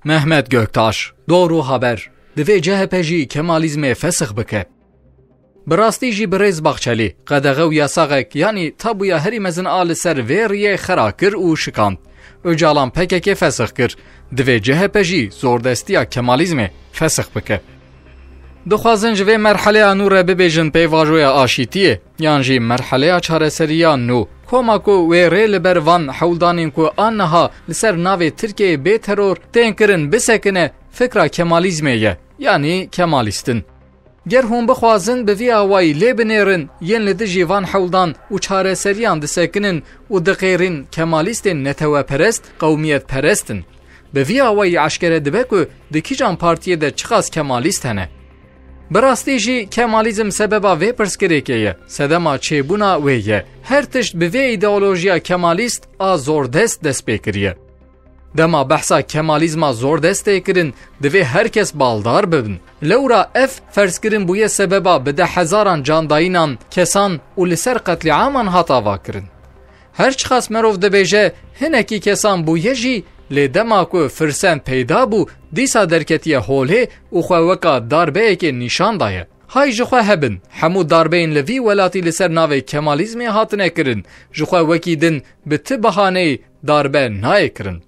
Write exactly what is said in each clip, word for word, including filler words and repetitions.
Mehmet Göktaş, Doğru Haber, Divê C H P jî Kemalizmê fesix bike. Bi rastî jî birêz Baxçelî, qedexe û yasaxek, yanî tabûya herî mezin a li ser vê riyê xera kir û şikand. Ocalan P K K fesix kir. Divê C H P jî zordestiya Kemalizmê fesix bike. Dixwazin ji vê merheleya nû re bibêjin pêvajoya aşîtiyê, yan jî merheleya çareseriya nû. Koma ku wê rê li ber van hewldanên ku a niha li ser navê Tirkiyeyê bê teror tên kirin bisekine, fikra Kemalîzmê ye, yanî Kemalîstin. Ger hûn bixwazin bi vî awayî lê binêrin, yên li dijî van hewldan û çareseriyan disekinin û diqêrin, Kemalîstên neteweperest, qewmiyetperest in. Bi vî awayî eşkere dibe ku di kîjan partiyê de çiqas Kemalîst hene. Bi rastî jî Kemalîzm sebeba vê pirsgirêkê ye, sedema çêbûna wê ye. Her tişt bi vê îdeolojiya Kemalîst a zordest dest pê kiriye. Dema behsa Kemalizma zordest tê kirin, divê her kes baldar bibin. Lewra ev ferzkirin bûye sebeba bi dehhezaran candayînan, kesan û li ser qetlîaman hat avakirin. Her çiqas merov dibêje, hinekî kesan bûye jî, lê dema ku firsend peyda bû, dîsa derketiye holê û xwe weka darbeyekê nîşan daye. Hay ji xwe hebin, hemû darbeyên li vî welatî li ser navê Kemalîzmê hatine kirin, ji xwe wekî din bi ti bihaneyê darbe nayê kirin.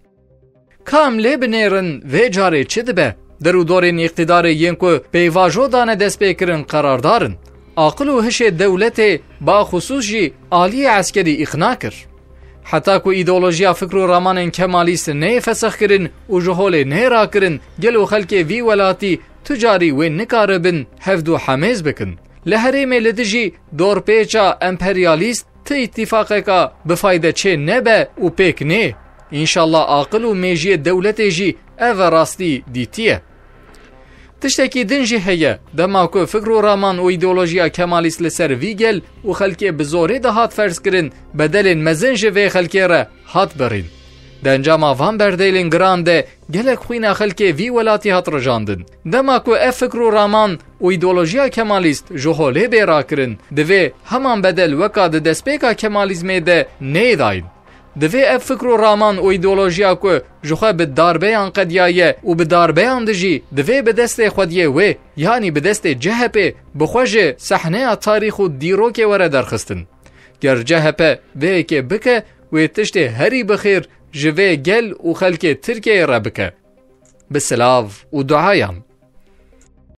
Ka em lê binêrin, vê carê çi dibe? Der û dorên îqtîdarê yên ku pêvajo dane destpêkirin qerardar in. Aqil û hişê dewletê, baxusûs jî aliyê eskerî îqna kir. Heta ku îdeolojiya fikr û ramanên Kemalîst neyê fesixkirin û ji holê neyê rakirin, gelo xelkê vî welatî tu carî wê nikaribin hevdû hemêz bikin. Li herêmê li dijî dorpêça emperyalîst ti îtîfaqeka bi fayde çê nebe û pêk nê. Înşallah aqil û mêjiyê dewletê jî ev rastî dîtiye. Tiştekî din jî heye, dema ku fikr û raman û îdeolojiya Kemalîst li ser vî gel û xelkê bi zorê dihat ferzkirin, bedelên mezin ji vê xelkê re hat birîn. Di encama van berdeylên giran de gelek xwîna xelkê vî welatî hat rijandin. Dema ku ev fikr û raman û îdeolojiya Kemalîst ji holê bê rakirin, divê heman bedel weka di destpêka Kemalîzmê de neyê dayîn. Divê ev fikr û raman û îdeolojiya ku ji xwe bi darbeyan qediyaye û bi darbeyan dijî, divê bi destê xwediyê wê, yanî bi destê C H P, bi xwe ji sehneya tarîx û dîrokê were derxistin. Ger C H P vê yekê bike, wê tiştê herî bi xêr ji vê gel û xelkê Tirkiyeyê re bike. Bi silav û duayan.